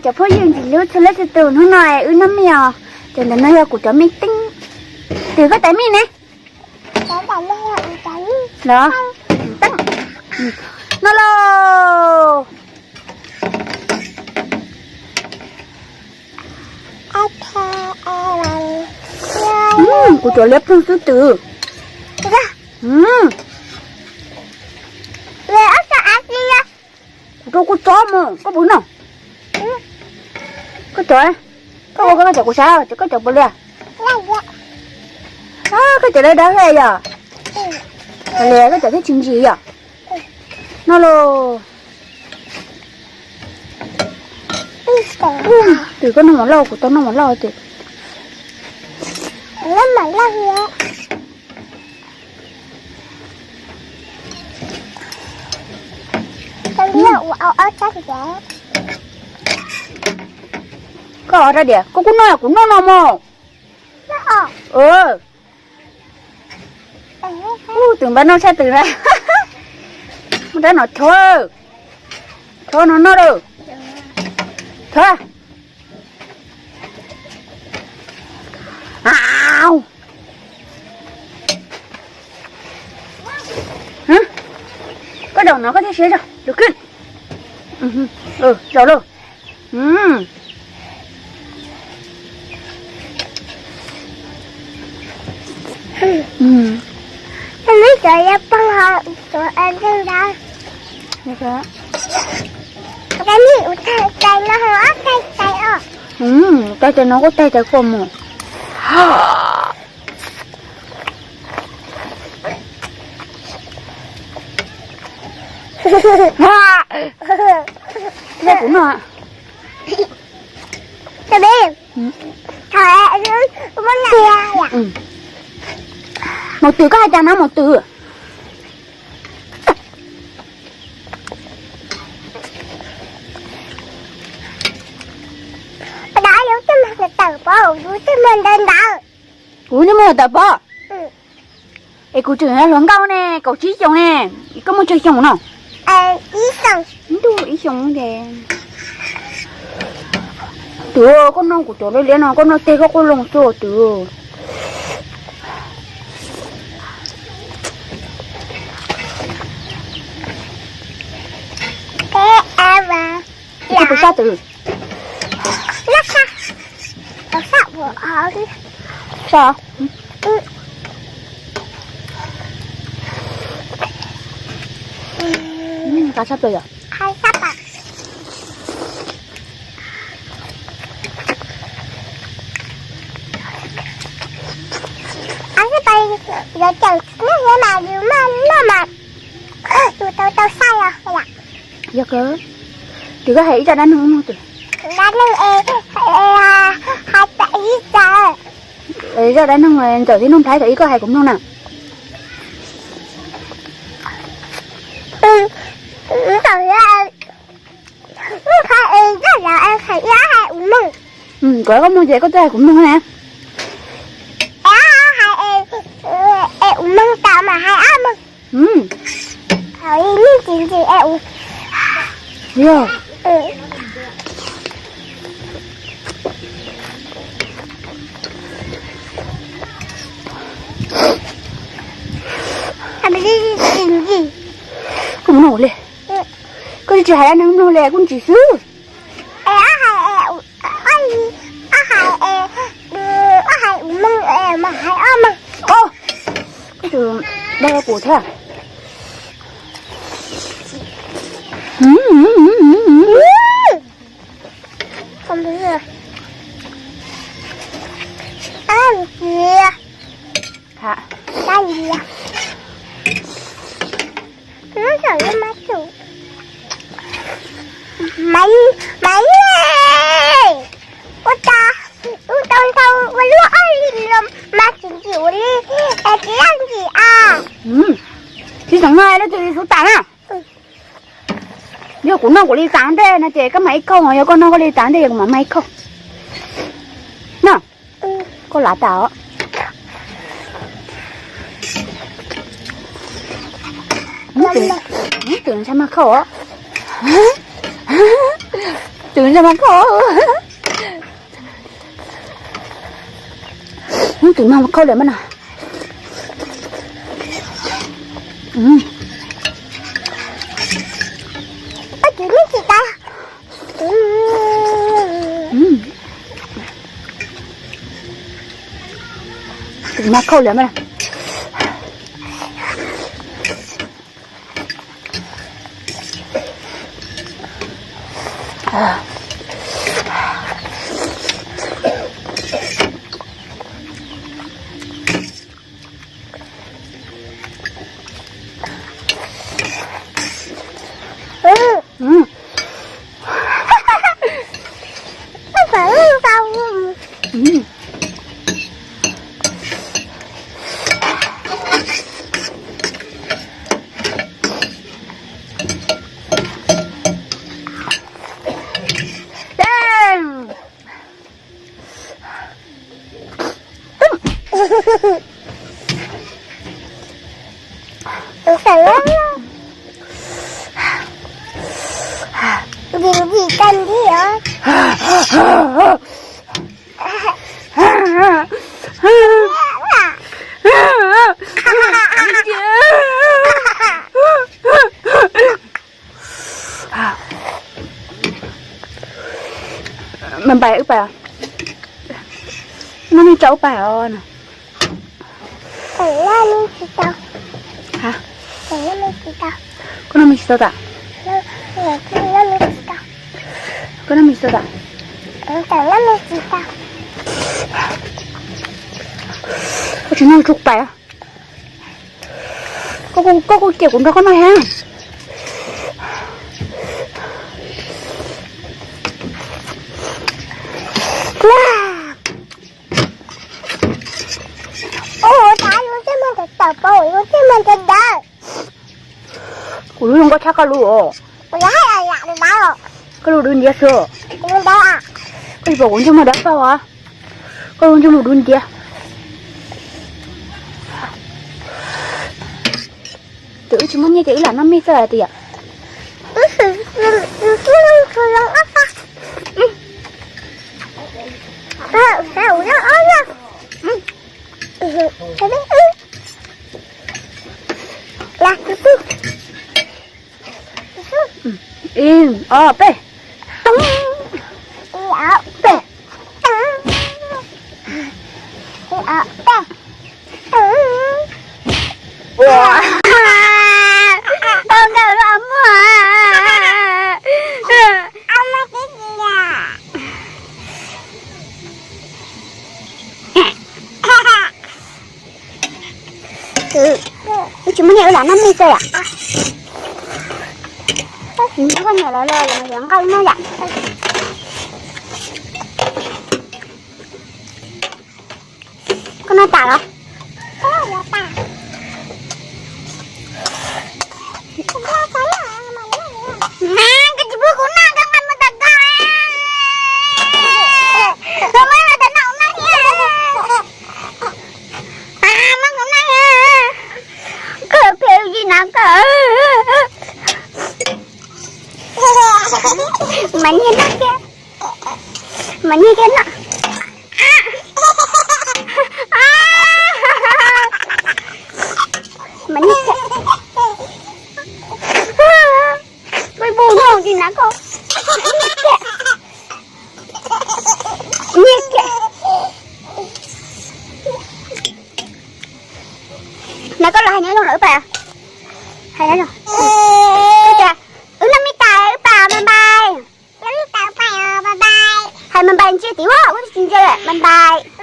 Cov phooj ywg ntxim hlub txhua leej txhua tus, hnub no wb noj mij os. Cov ntawm no yog kuv cov mij teeb. Twm, koj tais mij ne? Los, teeb. Noj lauj. Kuv cov liab ploog xwb twm. Kuv rau koj txob mus, koj puas noj? Koj cov, koj ua koj cov kuv saib, koj cov puas liam? Koj cov dawb dawb yom? Puas liam koj cov thiab tsis ntsim yom? Noj lauj. Twm, koj noj mov lauj, kuv tau noj mov lauj twm. Koj ua rab diam, koj kuj noj, kuv noj no mog. Twm npaj noj tshaj twm na. Muab rab no chob, chob no noj lauj. Chob. Koj zaum no koj thiaj siab zog, lus kij. Zaum lauj. Cov liab cov liab ploog ho cov ntawd. Tais mij ua tais tais no ho ob tais tais os. Tais tais no kuj tais tais kua mus. Kuv no. Maum Twm, koj hais cas no Maum Twm? Ntawd yus twb mag tawm pov, yus twb mag ntawd ntawd. Kuv twb mag tawm pov. Es kuv tseem hluas nkauj ne, kaum tsib xyoos ne, koj muaj tsawg xyoo no? Ib xyoos. Ntuj, ib xyoos ces. Twm, koj noj kuv cov liab liab no, koj noj teg koj quaj loo xwb twm. Tus sab twm. Sab. Sab. Qab sab plaws yom. Yuav cawm neb mas yus maj noj mas yus tau tau sai os. Yog kawg. Twm, koj hais ib zaj dab neeg mloog twm. Dab neeg es hais ib zaj. Zaj dab neeg Ntxawm thiab Nuj Nplhaib thaum ib koj hais kuv mloog na. Nuj Nplhaib, Nuj Nplhaib zaj los hais ib ob hais kuv mloog. Koj mloog ces koj twb hais kuv mloog na. Es hais es kuv mloog tas mas hais ob mloog. Yog. Koj mloog li. Koj tsis hais dab neeg mloog li kuj ntsim xwb. Koj tus dag pum thiab. Maiv, Maiv, ua cas ua tau ntau ua luaj ob li los mas tsis ntsim ua li, es tsis yog ntsim a. Tsis xeem no leej twg xub tas na. Yog kuv noj kuv li tas ntej no ces koj mag ib khau, yog koj noj koj li tas ntej yog kuv mam mag ib khau. Na, koj lav tas os. Twm ntshai mag khau os. Tus no mas khau. Tus no mas khau liam mas no. Tus no khau liam mas no. Npais wb pais, noj me tso wb pais os. Koj noj me tsis tau tas? Koj noj me tsis tau tas? Koj tsis noj tsuj pais. Koj kuj cia kuv nrog koj noj thiab. Kuv lub zoo nkauj tshaj koj lub os. Koj lub dub nciab xwb. Koj tsis pom kuv ntsej muag dawb paug os. Koj lub ntsej muag dub nciab. Ces wb tsis muaj nyiaj ces wb lam noj mij xwb tiag. Ib, ob, peb. Ib, ob, peb. Ib, ob, peb. Ua, tau nkawm los muaj. Wb tsis muaj nyiaj wb lam noj mij xwb yom. Tab sis nrog koj niam lawv los yuav nqaij noj yom. Koj noj tas los? Koj tsis pub kuv noj, koj nqa mus tom koj. Koj muab los tom no kuv noj thiab. Muab kuv noj thiab. Koj phem ua li no koj. Mas nyiag noj thiab. Mas nyiag thiab noj. Mas nyiag thiab. Koj pub noj li na koj. Nyiag thiab. Nyiag thiab. Na koj los hais nyob zoo lawm pam. Hais nyob zoo. Wb noj mij tas wb pam, bye bye. Hais bye bye ntsia tim ua, wb tsis ntsia lawm, bye bye.